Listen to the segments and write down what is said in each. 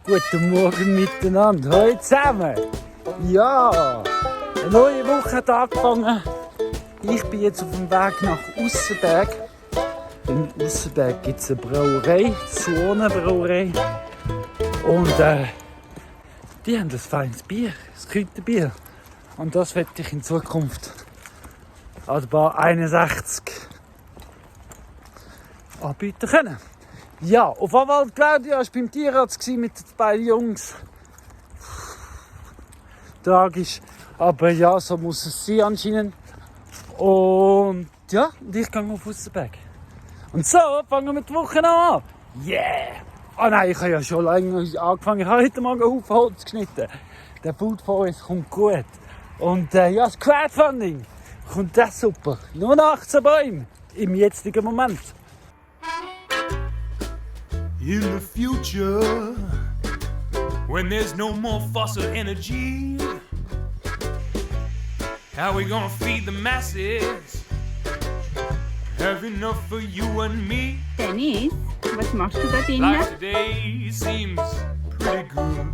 Guten Morgen miteinander. Hallo zusammen. Ja, eine neue Woche hat angefangen. Ich bin jetzt auf dem Weg nach Ussenberg. In Ussenberg gibt es eine Brauerei, die Suona-Brauerei. Und die haben ein feines Bier, ein Kräuterbier. Und das werde ich in Zukunft an der Bar 61 anbieten können. Ja, auf einmal Claudia war beim Tierarzt mit den beiden Jungs. Tragisch, aber ja, so muss es sein anscheinend. Und ja, und ich gehe auf Ussenberg. Und so fangen wir die Woche an. Yeah! Ah nein, ich habe ja schon lange angefangen. Ich habe heute Morgen einen Haufen Holz geschnitten. Der Food Forest kommt gut. Und ja, das Crowdfunding kommt das super. Nur noch 18 Bäume im jetzigen Moment. In the future, when there's no more fossil energy, how we gonna feed the masses? Have enough for you and me? Dennis, was machst du da drinnen? Life today seems pretty good,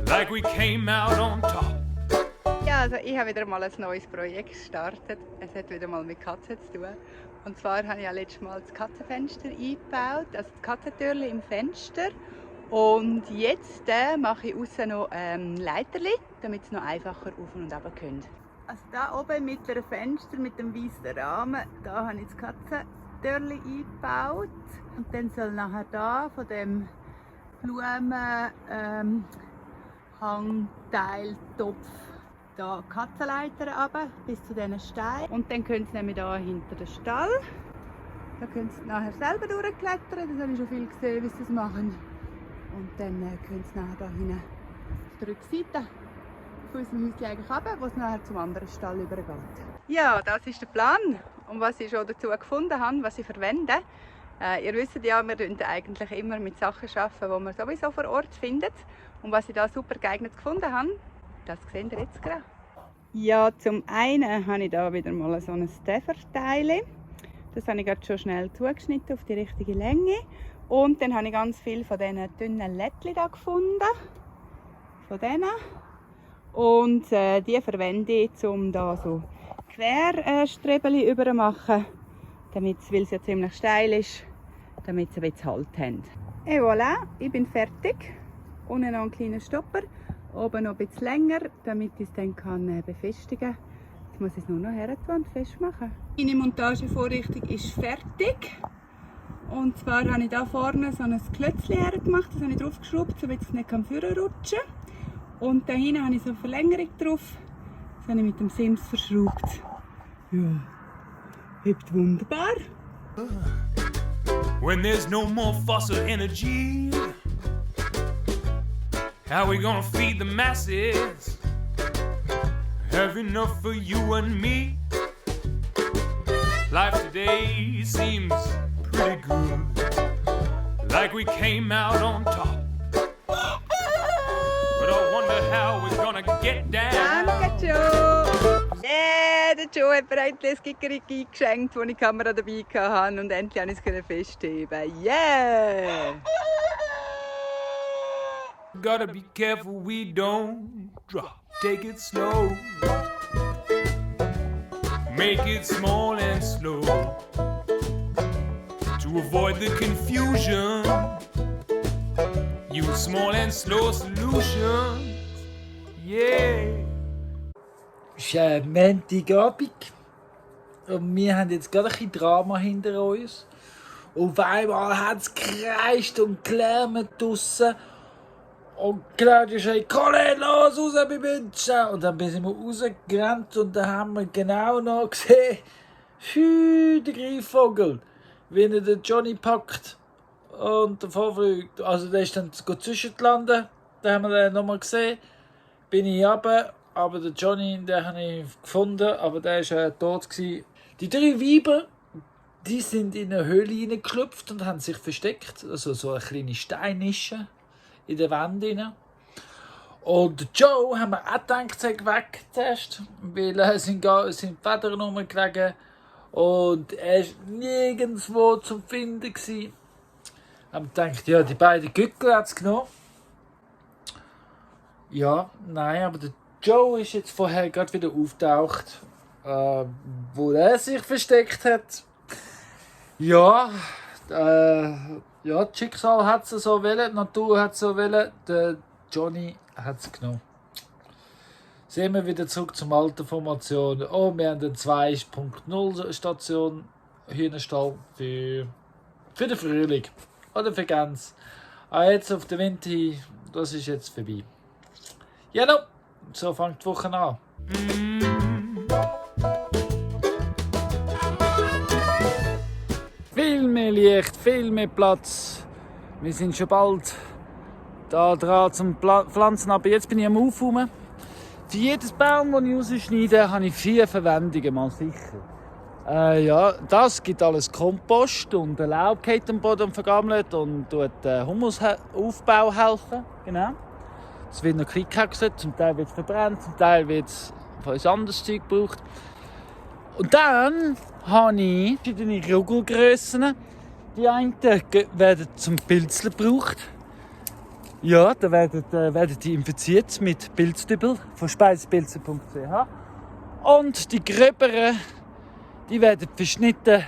like we came out on top. Ja, also ich habe wieder mal ein neues Projekt gestartet. Es hat wieder mal mit Katzen zu tun. Und zwar habe ich ja letztes Mal das Katzenfenster eingebaut, also das Katzentürchen im Fenster. Und jetzt mache ich außen noch Leiterli, damit es noch einfacher auf und runter können. Also da oben im mittleren Fenster mit dem weißen Rahmen, da habe ich das Katzentürchen eingebaut. Und dann soll nachher da von dem Blumenhangteiltopf da Katzenleiter runter bis zu diesen Steinen. Und dann können sie nämlich da hinter den Stall. Da können sie nachher selber durchklettern. Das habe ich schon viel gesehen, wie sie das machen. Und dann können sie nachher da hinten auf der Rückseite von unserem Häuschen eigentlich runter, wo es nachher zum anderen Stall übergeht. Ja, das ist der Plan. Und was ich schon dazu gefunden habe, was ich verwende. Ihr wisst ja, wir arbeiten eigentlich immer mit Sachen, die man sowieso vor Ort findet. Und was ich da super geeignet gefunden habe, das seht ihr jetzt gerade. Ja, zum einen habe ich da wieder mal so ein Stefferteil. Das habe ich gerade schon schnell zugeschnitten auf die richtige Länge. Und dann habe ich ganz viel von diesen dünnen Lättchen da gefunden. Von denen. Und die verwende ich, um da so Querstrebeli überzumachen, weil es ja ziemlich steil ist, damit sie ein bisschen Halt haben. Et voilà, ich bin fertig. Unten noch einen kleinen Stopper. Oben noch ein bisschen länger, damit ich es dann befestigen kann. Jetzt muss ich es nur noch hertun und festmachen. Meine Montagevorrichtung ist fertig. Und zwar habe ich hier vorne so ein Klötzchen hergemacht, das habe ich draufgeschraubt, damit es nicht vorrutschen kann. Und da hinten habe ich so eine Verlängerung drauf. Das habe ich mit dem Sims verschraubt. Ja, hebt wunderbar. When there's no more fossil energy, how we gonna feed the masses? Have enough for you and me? Life today seems pretty good, like we came out on top. But I wonder how we're gonna get down. Danke, Joe! Yeah, der Joe hat mir endlich ein Kikeriki geschenkt, das ich die Kamera dabei hatte. Und endlich konnte ich es festheben. Yeah! Gotta be careful we don't drop. Take it slow. Make it small and slow. To avoid the confusion, use small and slow solutions. Yeah. Es ist Montagabend und wir haben jetzt gerade ein bisschen Drama hinter uns. Auf einmal hat es gekreischt und gelärmt draussen. Und Claudia schreit, Colin, los, raus bei Menschen! Und dann sind wir rausgerannt und dann haben wir genau noch gesehen, der Greifvogel, wie er den Johnny packt und davon fliegt. Also der ist dann zwischengelandet, den haben wir dann nochmal gesehen, bin ich runter, aber den Johnny, den habe ich gefunden, aber der war tot gewesen. Die 3 Weiber, die sind in eine Höhle hineingeschlüpft und haben sich versteckt, also so eine kleine Steinnische in der Wand rein. Und Joe haben wir auch gedacht, sei weg zuerst, weil sind Federn rumgelegen und er war nirgendwo zu finden gewesen. Haben wir gedacht, ja, die beiden Gückel hat es genommen. Ja, nein, aber der Joe ist jetzt vorher gerade wieder auftaucht, wo er sich versteckt hat. Ja, ja, das Schicksal hat es so wollen, die Natur hat es so wollen, der Johnny hat es genommen. Sehen wir wieder zurück zur alten Formation. Oh, wir haben eine 2.0 Station, Hühnerstall für den Frühling oder für Gänse. Aber jetzt auf den Winter hin, das ist jetzt vorbei. Ja, no, so fängt die Woche an. Viel mehr Licht, viel mehr Platz. Wir sind schon bald da dran zum Pflanzen, aber jetzt bin ich am Aufräumen. Für jedes Baum, das ich rausschneide, habe ich 4 Verwendungen, mal sicher. Ja, das gibt alles Kompost und der Laub geht am Boden vergammelt und tut Humusaufbau helfen. Genau. Es wird noch klein gehäckselt, zum Teil wird es verbrannt, zum Teil wird es für ein anderes Zeug gebraucht. Und dann habe ich verschiedene Rugelgrössen. Die einen werden zum Pilzeln gebraucht. Ja, da werden die infiziert mit Pilzdübel von speisepilze.ch. Und die gröberen, die werden verschnitten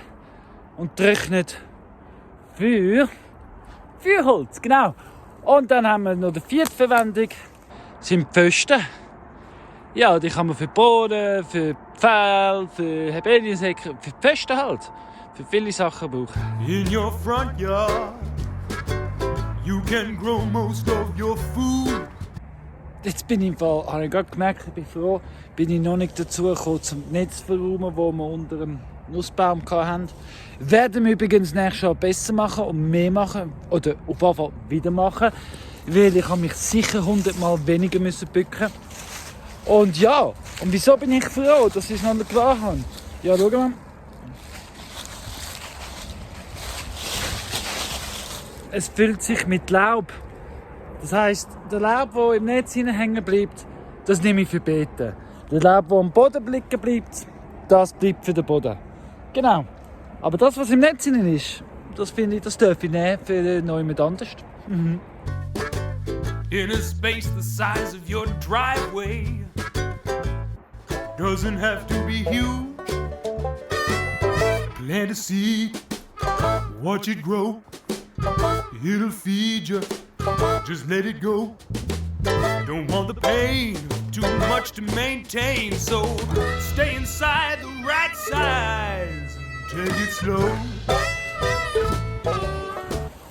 und getrocknet für Holz. Genau. Und dann haben wir noch die 4. Verwendung, sind Pfosten. Ja, die kann man für Boden, für Pfähle, für Hebeliensäcke, für Pfosten halt. Für viele Sachen brauchen. In your front yard, you can grow most of your food. Jetzt bin ich im Fall, habe ich gerade gemerkt, ich bin froh, bin ich noch nicht dazu gekommen, zum Netz zu verräumen, das wir unter dem Nussbaum hatten. Werden wir übrigens nächstes Jahr besser machen und mehr machen, oder auf jeden Fall wieder machen, weil ich habe mich sicher 100-mal weniger bücken. Und ja, und wieso bin ich froh, dass ich es noch nicht gemacht habe? Ja, schau mal. Es füllt sich mit Laub. Das heisst, der Laub, der im Netz hängen bleibt, das nehme ich für Beeten. Der Laub, der am Boden liegen bleibt, das bleibt für den Boden. Genau. Aber das, was im Netz ist, das finde ich, das darf ich nehmen für jemand anderes. Mhm. In a space the size of your driveway, doesn't have to be huge. Plant a seed, watch it grow. It'll feed you, just let it go. Don't want the pain, too much to maintain. So stay inside the right size and take it slow.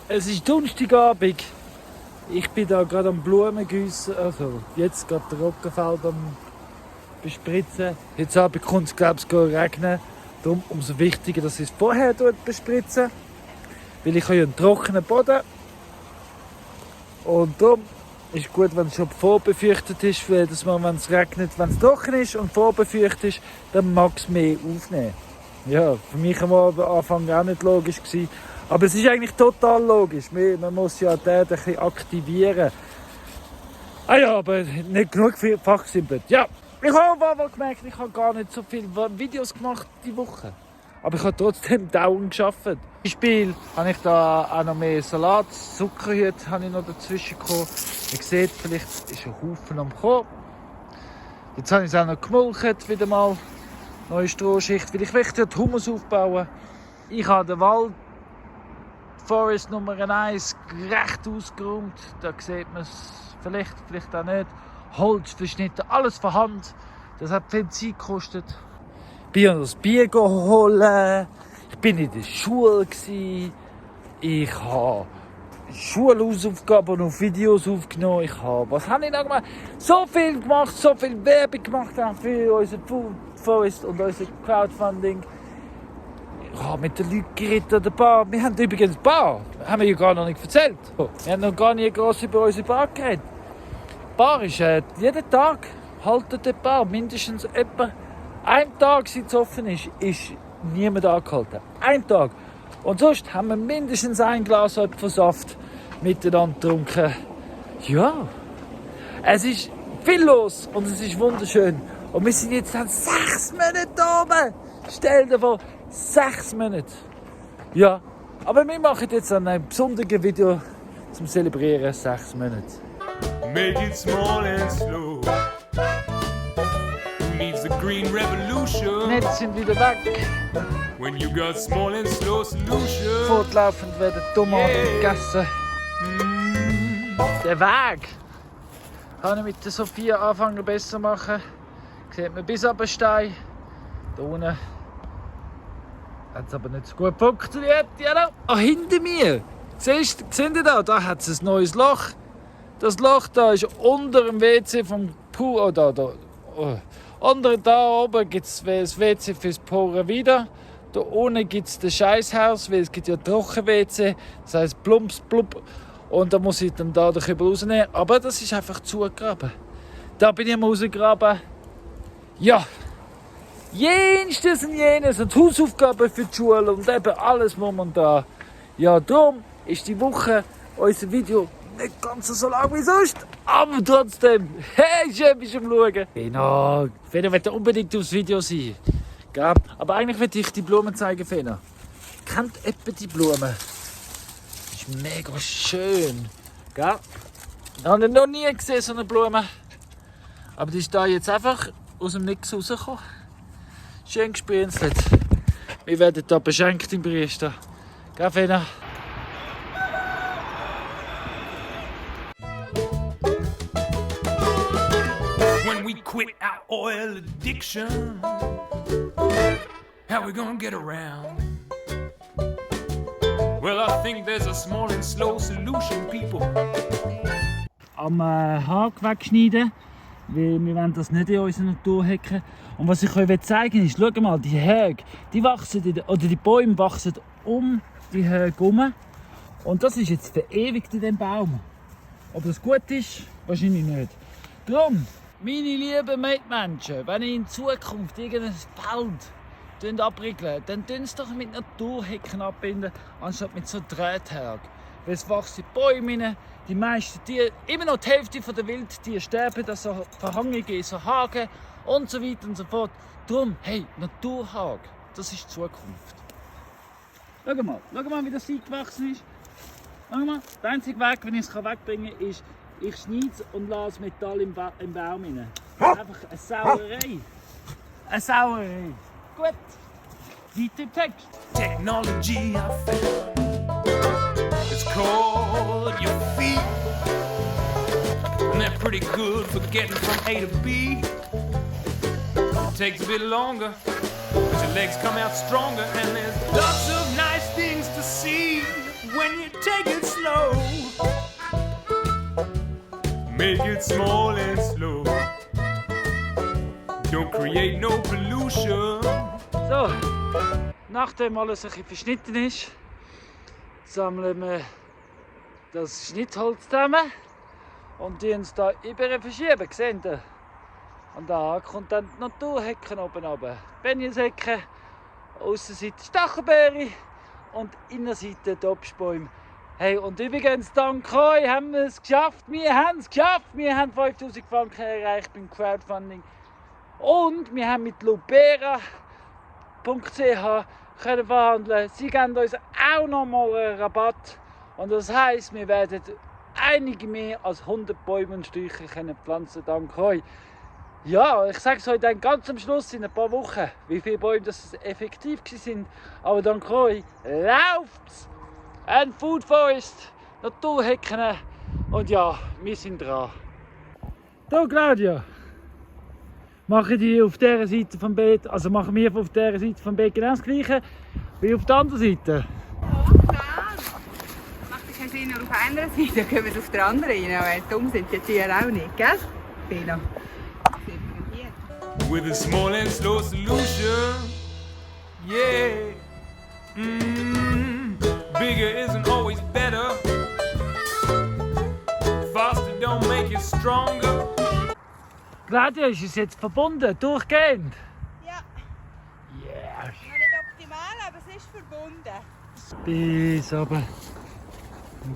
Es ist Donnerstagabend. Ich bin da gerade am Blumengießen, also jetzt gerade das Roggenfeld am bespritzen. Jetzt Abend kommt es, glaube ich, regnen. Darum umso wichtiger, dass ich es vorher bespritzen. Weil ich habe ja einen trockenen Boden. Und darum ist es gut, wenn es schon vorbefürchtet ist, weil dass man, wenn es regnet, wenn es trocken ist und vorbefürchtet ist, dann mag es mehr aufnehmen. Ja, für mich war am Anfang auch nicht logisch gewesen. Aber es ist eigentlich total logisch. Man muss ja den ein bisschen aktivieren. Ah ja, aber nicht genug fachsimpelt. Ja, ich habe aber gemerkt, ich habe gar nicht so viele Videos gemacht diese Woche. Aber ich habe trotzdem dauernd gearbeitet. Zum Beispiel habe ich da auch noch mehr Salat, Zuckerhüte habe ich noch dazwischen gekommen. Ihr seht, vielleicht ist ein Haufen am Kommen. Jetzt habe ich es auch noch gemulcht, wieder mal. Neue Strohschicht, weil ich möchte den Humus aufbauen. Ich habe den Wald Forest Nummer 1 recht ausgeräumt. Da sieht man es vielleicht auch nicht. Holz verschnitten, alles von Hand. Das hat viel Zeit gekostet. Ich bin das Bier geholt. Ich bin in der Schule. Ich habe Schulhausaufgaben und Videos aufgenommen. Was habe ich noch gemacht? So viel gemacht, so viel Werbung gemacht für unser Food Forest und unser Crowdfunding. Ich habe mit den Leuten geredet an der Bar. Wir haben übrigens eine Bar. Haben wir ja gar noch nicht erzählt. Wir haben noch gar nicht groß über unsere Bar geredet. Die Bar ist jeden Tag haltet die Bar. Mindestens etwa einen Tag, seit es offen ist niemand angehalten. Ein Tag. Und sonst haben wir mindestens ein Glas Apfelsaft miteinander getrunken. Ja, es ist viel los und es ist wunderschön. Und wir sind jetzt dann 6 Monate da oben. Stell dir vor, 6 Monate. Ja, aber wir machen jetzt ein besonderes Video zum Zelebrieren 6 Monate. Make it small and slow. Who needs the green revolution? Netze sind wieder weg. When you got small and slow solution. Fortlaufend werden Tomaten gegessen. Der Weg kann ich mit der Sophia anfangen besser machen. Sieht man bis ab den Stein. Da unten hat es aber nicht so gut funktioniert. Ja, hinter mir! Seht ihr da? Da hat es ein neues Loch. Das Loch da ist unter dem WC vom Pool. Oh, da. Unter da oben gibt es das WC fürs Poren wieder. Da unten gibt es das Scheißhaus, weil es gibt ja Trocken-WC. Das heisst Plumps, Blub. Und da muss ich dann da den Kübel rausnehmen. Aber das ist einfach zugegraben. Da bin ich am rausgraben. Ja. Jenstes und jenes und Hausaufgaben für die Schule und eben alles momentan. Ja, darum ist die Woche unser Video nicht ganz so lang wie sonst, aber trotzdem, hey, schön bist du am Schauen. Genau, Fena will unbedingt aufs Video sein. Gell? Aber eigentlich will ich die Blumen zeigen, Fena. Kennt etwa die Blume? Das ist mega schön. Gell? Ich habe noch nie gesehen, so eine Blume. Aber die ist da jetzt einfach aus dem Nix rausgekommen. Schön gesprenzelt. Wir werden hier beschenkt im Priester. Gell, Fena? When we quit our oil addiction, how we gonna get around? Well, I think there's a small and slow solution, people. Am Haken wegschneiden, weil wir wollen das nicht in unserer Natur hacken. Und was ich euch zeigen will, ist, schau mal, die Höhe, die wachsen oder die Bäume wachsen um die Höhe herum. Und das ist jetzt verewigt in diesem Baum. Ob das gut ist, wahrscheinlich nicht. Darum, meine lieben Mitmenschen, wenn ihr in Zukunft irgendein Feld abriegeln, dann tun es doch mit Naturhecken abbinden, anstatt mit so Drehtagen. Weil es wachsen Bäume rein, die meisten Tiere, immer noch die Hälfte der Wildtiere sterben, dass so verhangen in so Hagen und so weiter und so fort. Darum, hey, Naturhag, das ist die Zukunft. Schau mal, wie das eingewachsen ist. Schau mal, der einzige Weg, wenn ich es wegbringen kann, ist, ich schneide es und lasse Metall im Baum rein. Einfach eine Sauerei. Eine Sauerei. Gut. Weiter im Text. Technology I found. It's called your feet. And they're pretty good for getting from A to B. It takes a bit longer, but your legs come out stronger. And there's lots of nice things to see when you take it slow. Make it small and slow. Don't create no pollution. So, nachdem alles ein bisschen verschnitten ist, sammeln wir das Schnittholz zusammen und verschieben es hier über verschieben. Seht ihr? Und da kommt dann die Naturhecken oben runter. Benjenshecke, Aussenseite Stachelbeere und Innenseite die Obstbäume. Hey, und übrigens, dank euch haben wir es geschafft. Wir haben es geschafft. Wir haben 5000 Franken erreicht beim Crowdfunding. Und wir haben mit lubera.ch können verhandeln. Sie geben uns auch nochmal einen Rabatt. Und das heisst, wir werden einige mehr als 100 Bäume und Sträucher können pflanzen, dank euch. Ja, ich sage es euch dann ganz am Schluss in ein paar Wochen, wie viele Bäume das effektiv waren. Aber dank euch läuft's! Ein Food Forest, Naturhecken und ja, wir sind dran. Da, Claudia, machen die auf dieser Seite vom Beet, also machen wir auf dieser Seite vom Beet genau das Gleiche wie auf der anderen Seite. Macht ja keinen Sinn, nur auf einer Seite, dann können wir es auf der anderen rein, weil dumm sind die Tiere auch nicht, gell? Fena. With a small and slow solution, yeah. Bigger isn't always better. Faster don't make it stronger. Claudia, ist es jetzt verbunden, durchgehend? Ja. Yeah. Noch nicht optimal, aber es ist verbunden. Bis aber.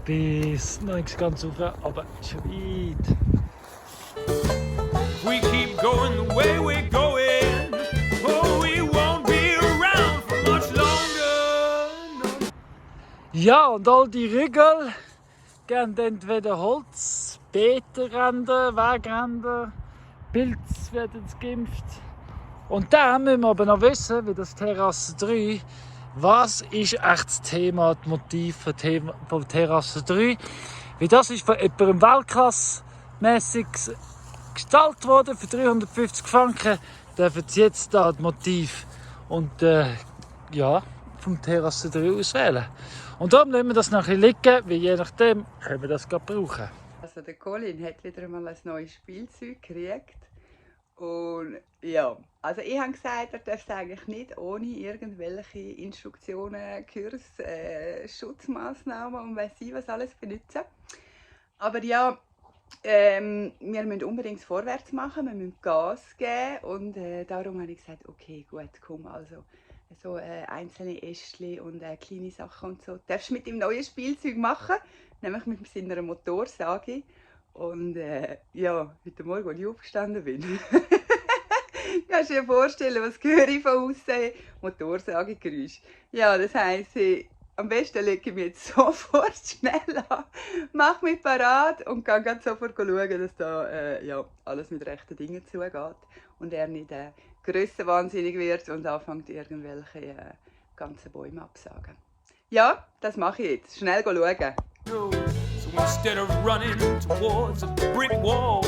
Bis noch nicht ganz hoch, aber schon weit. We keep going the way we're going. Oh, we won't be around for much longer. Ja, und all die Rügel geben entweder Holz, Beetenränder, Wegränder, Pilze werden geimpft. Und dann müssen wir aber noch wissen, wie das Terrasse 3, was ist echt das Thema, das Motiv von Terrasse 3. Wie das ist von jemandem weltklassmässig gestaltet worden, für 350 Franken dürfen Sie jetzt da das Motiv und vom Terrasse 3 auswählen. Und darum lassen wir das noch ein bisschen liegen, weil je nachdem können wir das brauchen. Also der Colin hat wieder mal ein neues Spielzeug gekriegt. Und ja, also ich habe gesagt, er darf es eigentlich nicht ohne irgendwelche Instruktionen, Kurs, Schutzmaßnahmen und weiss ich was alles benutzen. Aber ja, wir müssen unbedingt vorwärts machen, wir müssen Gas geben und darum habe ich gesagt, okay, gut, komm, also so einzelne Ästchen und kleine Sachen und so darfst du mit dem neuen Spielzeug machen, nämlich mit seiner Motorsage. Und ja, heute Morgen, als ich aufgestanden bin, kannst du dir vorstellen, was höre ich von außen? Motorsagegeräusch. Ja, das heisst, am besten lege ich mich jetzt sofort schnell an, mache mich parat und kann ganz sofort schauen, dass da alles mit rechten Dingen zugeht und er nicht grössenwahnsinnig wird und anfängt, irgendwelche ganzen Bäume abzusagen. Ja, das mache ich jetzt. Schnell schauen. So instead of running towards a brick wall,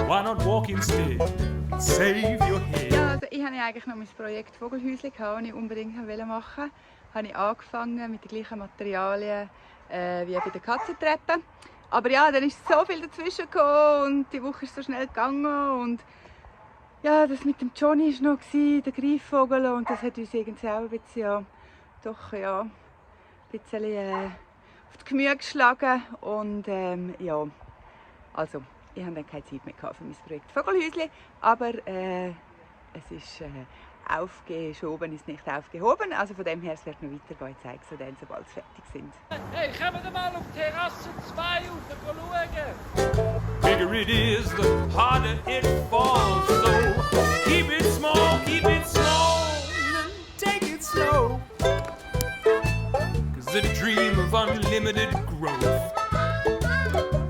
why not walk instead and save your head? Ja, also ich hatte eigentlich noch mein Projekt Vogelhäuschen, das ich unbedingt machen wollte. Habe ich angefangen mit den gleichen Materialien wie bei den Katzentreppen. Aber ja, dann ist so viel dazwischen gekommen und die Woche ist so schnell gegangen und ja, das mit dem Johnny war noch, der Greifvogel, und das hat uns irgendwie auch ein bisschen, ein bisschen auf die Gemüse geschlagen und ja, also ich hatte dann keine Zeit mehr für mein Projekt Vogelhäuschen, aber es ist aufgeschoben, ist nicht aufgehoben, also von dem her, es wird noch weitergehen, ich zeige es dann, sobald sie fertig sind. Hey, kommen wir mal auf Terrasse 2 rauf, schauen! Bigger it is, the harder it falls. So keep it small and take it slow. 'Cause the dream of unlimited growth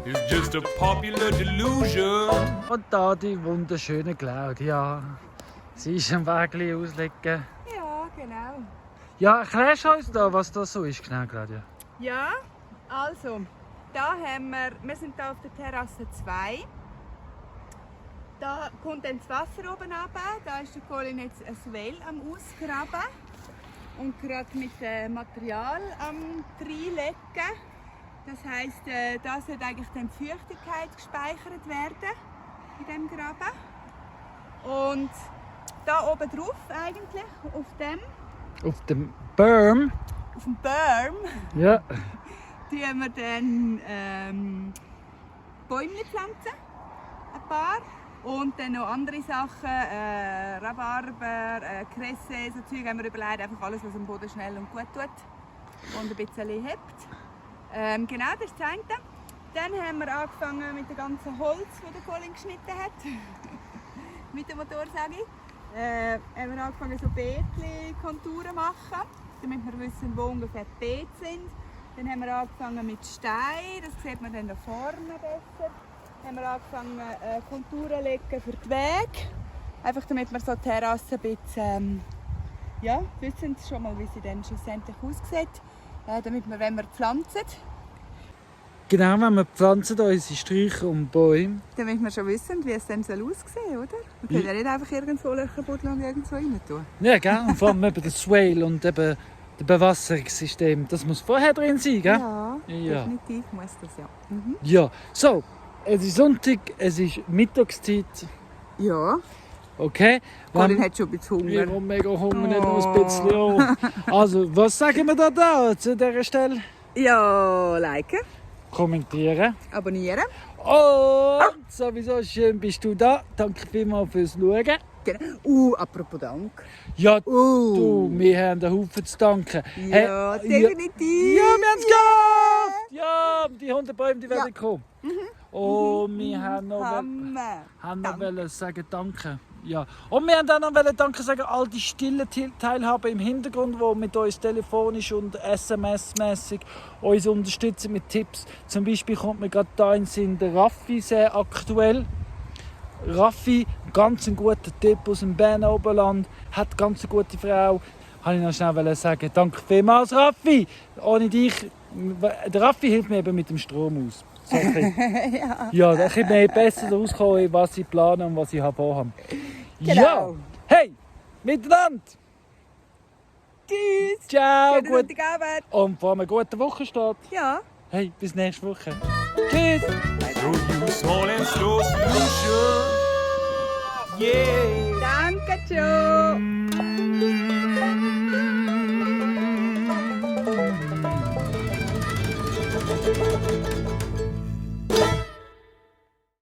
is just a popular delusion. Und da die wunderschöne Claudia. Sie ist am Weg auslegen. Ja, genau. Ja, erklärst du uns da, was das so ist, genau, Claudia? Ja, also, da haben wir sind hier auf der Terrasse 2. Da kommt dann das Wasser oben runter. Da ist der Colin jetzt ein Well am Ausgraben und gerade mit Material am reinlegen. Das heisst, da sollte eigentlich dann die Feuchtigkeit gespeichert werden in diesem Graben. Und da oben drauf eigentlich, auf dem Berm. Auf dem Berm. Ja. Tun wir dann Bäume pflanzen, ein paar. Und dann noch andere Sachen, Rhabarber, Kresse, so Zeug haben wir überlegt, einfach alles, was am Boden schnell und gut tut und ein bisschen hebt. Genau, das ist das eine. Dann haben wir angefangen mit dem ganzen Holz, das der Colin geschnitten hat, mit der Motorsage. Haben wir angefangen, so Beetli-Konturen zu machen, damit wir wissen, wo ungefähr die Beete sind. Dann haben wir angefangen mit Stein, das sieht man dann da vorne besser. Dann haben wir angefangen, Konturen zu legen für die Wege, einfach damit wir so die Terrasse ein bisschen, wissen schon mal, wie sie dann schlussendlich aussieht, damit wir, wenn wir pflanzen, Genau, wenn wir pflanzen unsere Sträucher und Bäume. damit wir schon wissen, wie es dann aussehen soll, oder? Wir können ja nicht einfach irgendwo Löcher buddeln und irgendwo rein tun. Ja, gell? Und vor allem eben das Swale und eben das Bewasserungssystem, das muss vorher drin sein, gell? Ja, Ja. definitiv muss das, ja. Mhm. Ja. So, es ist Sonntag, es ist Mittagszeit. Ja, Okay? Colin hat schon ein bisschen Ich Hunger. habe mega Hunger, nicht nur ein bisschen. Ja. Also, was sagen wir da zu dieser Stelle? Ja, liken, Kommentieren. abonnieren. Und sowieso schön bist du da. Danke vielmals fürs Schauen. Genau. Apropos Dank. Ja, du, wir haben einen Haufen zu danken. Ja, Hey, definitiv. Ja, wir haben es geschafft! Ja, die 100 Bäume, die werden kommen. Und wir haben noch Hammer. wollen sagen Danke. Ja. Und wir haben auch noch wollen Danke sagen all die stillen Teilhaber im Hintergrund, die mit uns telefonisch und SMS-mässig uns unterstützen mit Tipps. Zum Beispiel kommt mir gerade da in Sinn der Raffi sehr aktuell. Raffi, ganz ein guter Typ aus dem Berner Oberland, hat ganz eine gute Frau. Wollte ich noch schnell sagen. Danke vielmals, Raffi. Ohne dich, der Raffi hilft mir eben mit dem Strom aus. So ja, da kann mir besser rauskommen, was ich plane und was ich vorhabe. Genau. Ja, hey, miteinander. Tschüss. Ciao, Schönen gut. Sonntagabend. Und vor einer guten Woche steht. Ja. Hey, bis nächste Woche. Tschüss. So you small and slow solution. Yeah. Danke, Joe.